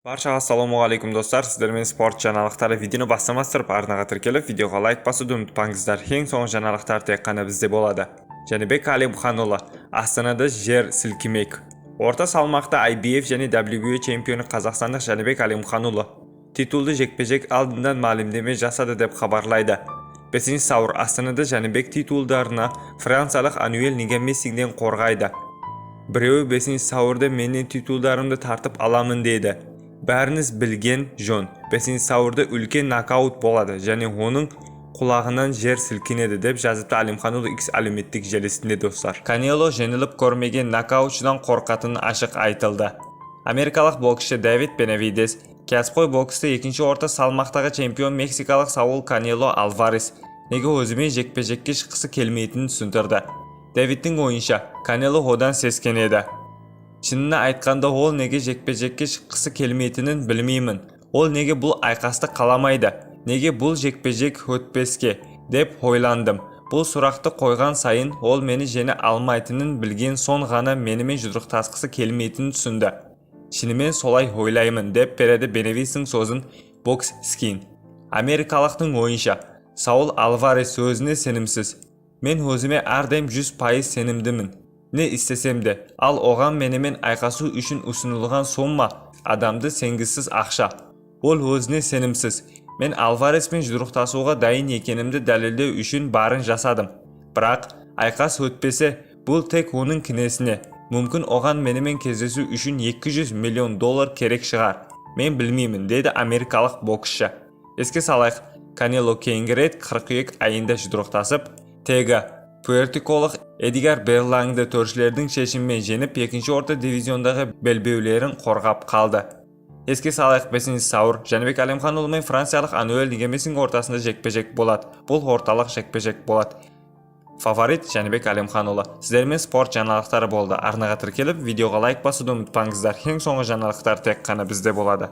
Баршаға ассалаумағалейкум, достар! Сіздермен спорт жаңалықтары. Видеоны бастамас тұрып, арнаға тіркеліп, видеоға лайк басуды ұмытпаңыздар. Ең соңғы жаңалықтар тек қана бізде болады. Жәнібек Әлімханұлы Астанада жер сілкімек. Орта салмақта IBF және WBO чемпионы, қазақстандық Жәнібек Әлімханұлы титулды жекпе-жек алдынан мәлімдеме жасады деп хабарлайды. 5 сәуір Астанада Жәнібек титулдарына франциялық Ануэль Негамесингден қорғайды. «Біреуі 5 сәуірде менен титулдарымды тартып аламын деді. Бәріңіз білген жөн, 5 сәуірде үлкен нокаут болады және оның құлағынан жер сілкінеді», – деп жазыпты Әлімханұлы X әлеуметтік желісінде, достар. Канело жеңіліп көрмеген нокаутшыдан қорқатыны ашық айтылды. Америкалық боксшы Дэвид Бенавидес кәсіпқой бокста екінші орта салмақтағы чемпион, мексикалық Саул Канело Альварес неге өзімен жекпе-жекке шыққысы келмейтінін түсіндірді. Дэвидтің ойынша, Канело одан сескенеді. «Шынын айтқанда, ол неге жекпе-жекке шыққысы келмейтінін білмеймін. Ол неге бұл айқасты қаламайды, неге бұл жекпе-жек өтпеске деп ойландым. Бұл сұрақты қойған сайын, ол мені жеңе алмайтынын білген соң ғана менімен жұдырықтасқысы келмейтінін түсінді. Шынымен солай ойлаймын», – деп береді Бенавидестің сөзін Бокс Скин. Америкалықтың ойынша, Саул Альварес өзіне сенімсіз. «Мен өзіме әрдайым 100% сенімдімін, не істесем де. Ал оған менімен айқасу үшін ұсынылған сомма адамды сенгісіз ақша. Ол өзіне сенімсіз. Мен Альвареспен жұдырықтасуға дайын екенімді дәлелдеу үшін барын жасадым. Бірақ айқас өтпесе, бұл тек оның кінәсіне. Мүмкін, оған менімен кездесу үшін 200 миллион доллар керек шығар, мен білмеймін», – деді америкалық боксшы. Еске салайық, Канело кейінгі рет қыркүйек айында жұдырықтасып, тегі пуэрториколық Эдгар Берлангды төрешілердің шешімімен жеңіп, екінші орта дивизиондағы белбеулерін қорғап қалды. Еске салайық, 5 сәуір Жәнібек Әлімханұлы мен франциялық Ануэль Негамесинг ортасында жекпе-жек болады. Бұл орталық жекпе-жек болады. Фаворит Жәнібек Әлімханұлы. Сіздермен спорт жаңалықтары болды. Арнаға тіркеліп, видеоға лайк басуды ұмытпаңыздар. Ең соңғы жаңалықтар тек қана бізде болады.